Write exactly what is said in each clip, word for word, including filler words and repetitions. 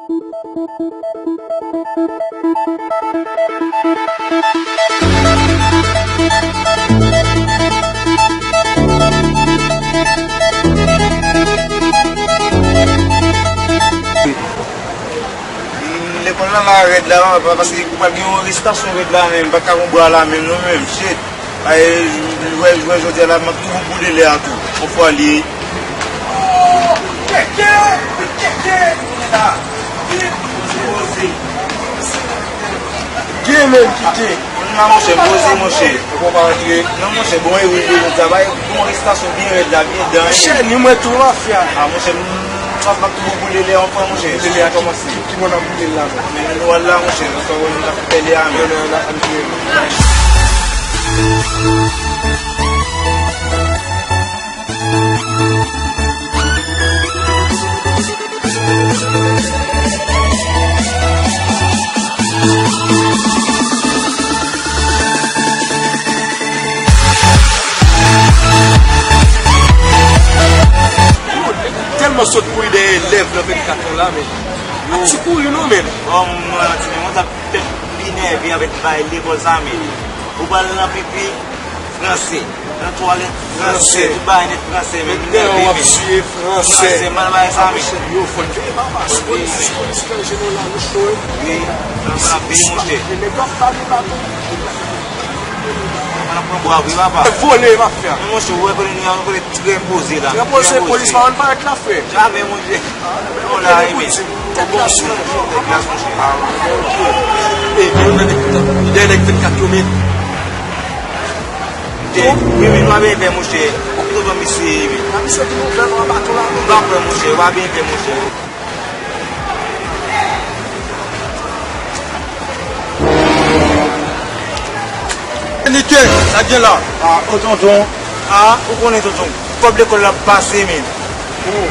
Lekòl la la rèd la, pa, paske pral gen yon arestasyon rèd la menm, pa ka gon bra la menm non menm, shit. Ay, jwè, jwè jodi a la, m ap tou boule lè a tou. Yon fwa li. Gen menm kite. Non, monchè, poze, monchè. Ou pa antre. Non, monchè, bon, e wi, wi, wi, travay, bon, arestasyon byen rèd la, byen dan, wi. Monchè, ni mwen tou mafya. A, monchè, m, m ap, m ap tou boule lè anfan, monchè. Boule lè a kòmanse. Ki, ki mwen ap boule la, non? Men nou al la, monchè, nou fè wè nou ta fè lè a, men. Non, non, non, non. Tèlman sot kouri dèyè elèv nan vennkat an la, men. Ap ti kouri non, men. Bon, mwen, ti men, mwen t ap tèt li nève avèk bay lekòl sa, men. Ou pral nan pipi, franse. Nan twalèt, franse. Tout bagay nèt franse, men. Nèg dèyè w ap siye franse. Franse, mal bagay sa, men. Yo, fò n veye, papa. Se polis, se polis, frè, jenon la, nou cho, wi. Wi, sa, sa, veye, monchè. Nèg yo ap ba nou baton. An ap pran bwa vre, papa. Vole, mafya. Men, monchè, ou wè kote nou ye, kote trè poze la. Trè poze, polis pa konn parèt la, frè. Jamè, monchè. Yon la, e, men. Tèt glas, monchè. Tèt glas, monchè. E, men, yon nan de, de nèg vennkat yo, men. Wi, wi, nou ap byen fè, monchè. Ou pito ban misye, wi. Nan misye ki nou fè, nou anba tou la, nou. Nou ap fè, monchè, w ap byen fè, monchè. Nike, sa k gen la? A, o tonton. A, ou konnen tonton. Kòb lekòl la pase, men. O,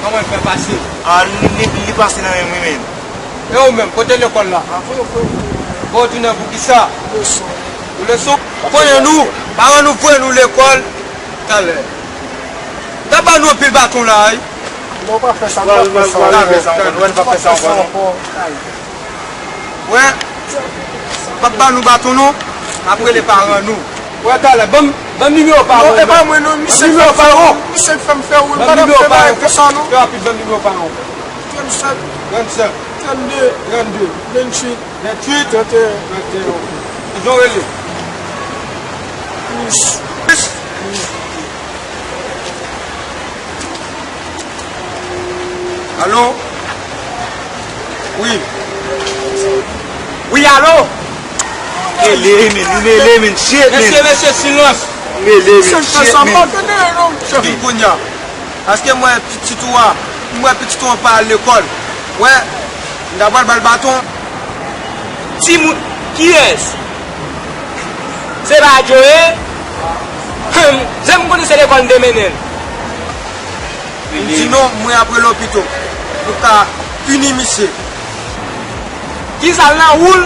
kòman l fè pase? A, li, li, li pase nan men m, wi, men. E ou menm, kote lekòl la? A, kote lekòl? Bon, ou tounen pou kisa? Leson. Pou leson? Ou konnen nou, paran nou voye nou lekòl talè. N ap ba nou anpil baton la, wi. Non, pa fè sa, n pa fè sa. N pa fè sa ankò, non, n pa fè sa ankò, non. Wè, p ap ba nou baton, non. N ap rele paran nou. Wè, talè, ban m, ban m nimewo paran w. Non, e pa mwen, non, misye k fè m fè woul. Misye k fè m fè woul. Ban m nimewo paran w. Fè rapid, ban m nimewo paran w. Tranntsèt. Tranntsèt. Trannde. Trannde. Venntuit. Venntuit. Trannteyen. Trannteyen, ok. Kijan w rele? Kris. Kris. Alo? Wi. Wi, alo? Mele, men, nou mele, men, shit, men. Mesye, mesye, silans. Nou mele, men, shit, men. Chèf, vin kounye a. Paske m wè pitit ou a, m wè pitit ou an pa al lekòl. Wè, m ta pral ba l baton. Timoun, kiyès? Se pa Joe? Humm, jan m konnen se lekòl m te mennen l. M di non, mwen ap rele w pito. Nou ka pini misye. Kisa l nan woul?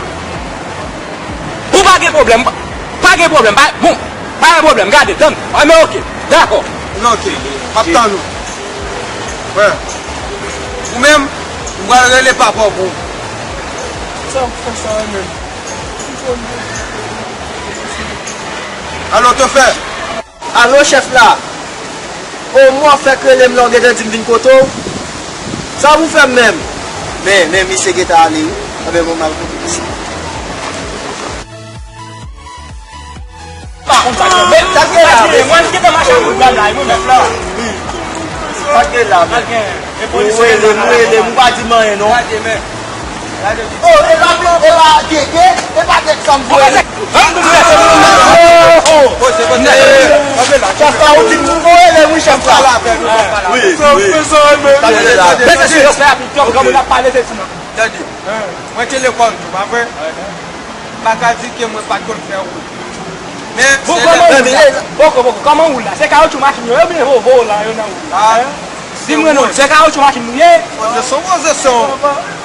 Bon, pa gen pwoblèm, pa, pa gen pwoblèm, pa, bon, pa gen pwoblèm, gade, tann, a, men oke, dakò. Men oke, m ap tann ou. Wè. Ou menm, m pral rele papa w pou ou. Sa w fè sa, menm? Alo, tofè. Alo, chèf la! O, mwen w ap fèk rele m la, w gentan di m vin kote w? Sa pou fè m menm? Men, men, misye gentan ale, wi. Anben, bon, m al kote misye. Pa konn sa k gen. Men, sa k gen la, men? Mwen, m gentan mache ak moun la, mwen, chèf la. Sa k gen la, men? Sa k gen? E polis ou rele m, ou rele m, ou pa di m anyen, non. Gade, men. Gade, men. O, e pa, e pa Gege, e pa Gege sa m voye l. Chèf la, ou di m pou rele m, wi, chèf la. Wi, wi. Mete silans la, epi tout granmoun ap pale, se ti nan. Tande, mwen te lekòl tou, pa vre? M pa ka di ke mwen pa t konn fè woul. Men, bon, se kòman lè woul la? Poko, poko, kòman woul la? Se kawotchou machin yo, yo byen vovo la, yo nan woul la? A, di mwen non, se kawotchou machin nou ye? Poze son, poze son.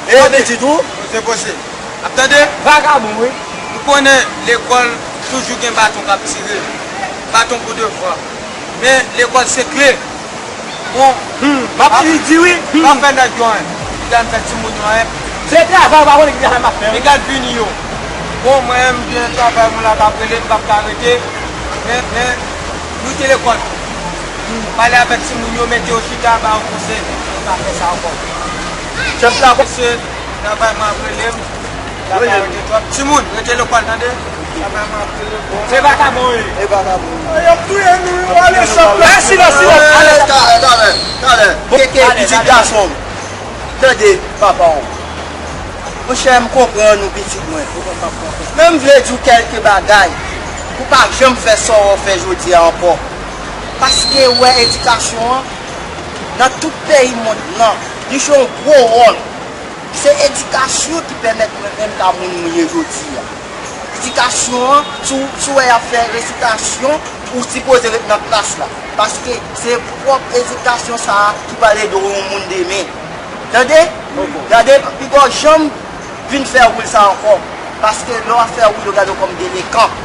E, tande, pitit ou? Poze, poze. Ap tande? Vagabon, wi. Nou konnen lekòl toujou gen baton k ap tire. Baton pou devwa. Men, lekòl se kle. Bon, hmm, m ap di wi. M ap fè nèg yo anyen. Gad fè timoun yo, en. Se travay, ou pa konnen ki travay m ap fè, wi. Li gad vini yo. Bon, mwen menm, gen travay moun la t ap rele m, m p ap ka rete. Men, men, nou te lekòl. Pale avèk timoun yo, mete yo chita, ba yo konsèy. Yo pa fè sa ankò. Chèf la, mesye, travay mwen ap rele m. Timoun, rete lekòl, tande? Se vakabon, wi. E vakabon. Y ap touye nou, yo ale san plas. Silans, silans, silans. Talè, talè, talè. Keke, pitit gason m. Tande, papa w. Monchè, m konprann ou, pitit mwen. Men m vle di w kèlke bagay. Ou pa janm fè sa w fè jodi a ankò. Paske w wè edikasyon an, nan tout peyi mond lan, li jwe yon gwo wòl. Se edikasyon ki pèmèt mwen menm ta moun mwen ye jodi a. Edikasyon an, si w, si w wè y ap fè resitasyon, ou sipoze ret nan klas la. Paske se pwòp edikasyon sa a ki pral ede w yon moun demen. Tande? Gade, piga w janm vin fè woul sa ankò. Paske lè w ap fè woul, yo gade w kòm delekan.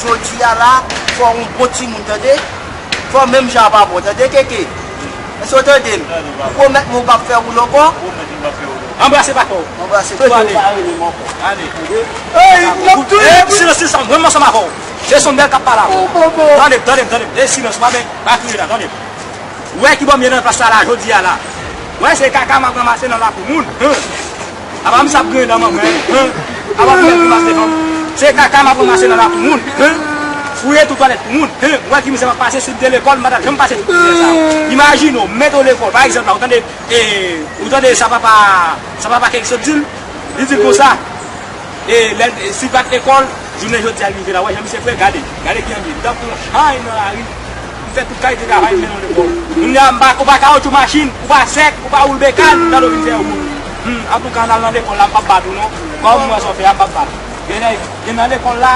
Jodi a la, fò w yon bon timoun, tande? Fò menm jan a pa bon, tande, Keke? Èske w tande m? Ou pwomèt mwen ou p ap fè woul ankò? Anbrase papa w. Anbrase tou, ale. Ale. Ey, n ap touye moun. Silans, silans, mwen m ansanm avè w. Se Sondèl k ap pale avè w. Tande m, tande m, tande m. E silans, pa ben, pa kriye la, tande m. Ou wè kibò m ye nan plas sa la, jodi a la. Ou wè se kaka m ap ranmase nan lakou moun. Apa m sa ap griyen nan manman, en? Apa m ap griyen pou pase fanm? Se kaka m ap ranmase nan lakou moun, en? Fouye tou twalèt pou moun, en? Ou wè ki mizè m ap pase, si m te lekòl, m pa t ap janm pase tout mizè sa yo. Imajine w, mete w lekòl, pa egzanp la, ou tande, e, ou tande sa papa, sa papa Keke sot di l? Li di l konsa, e, lè, e, si l pa t lekòl, jounen jodi a l rive la, ou wè jan misye fre, gade, gade kijan l ye, li t ap pran chay nan lari. M fè tout kalite travay, m mennen w lekòl. Kounye a, m pa, ou pa kawotchou machin, ou pa sèk, ou pa woul bekàn, tande w vin fè yon moun. Hmm, antouka, n al nan lekòl la, m p ap bat ou non. Kòm m wè sa w fè a, m p ap bat ou. Gen lè, gen nan lekòl la,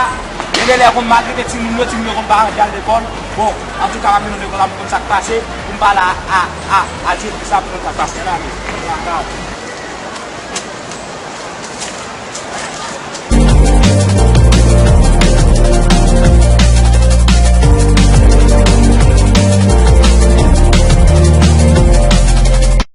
gen de lè konn maltrete timoun yo, timoun yo konn pa anvi al lekòl. Bon, antouka, m ap mennen w lekòl la pou konn sa k pase, pou m pale a, a, a, a direktris la pou konn sa k pase. Ann ale.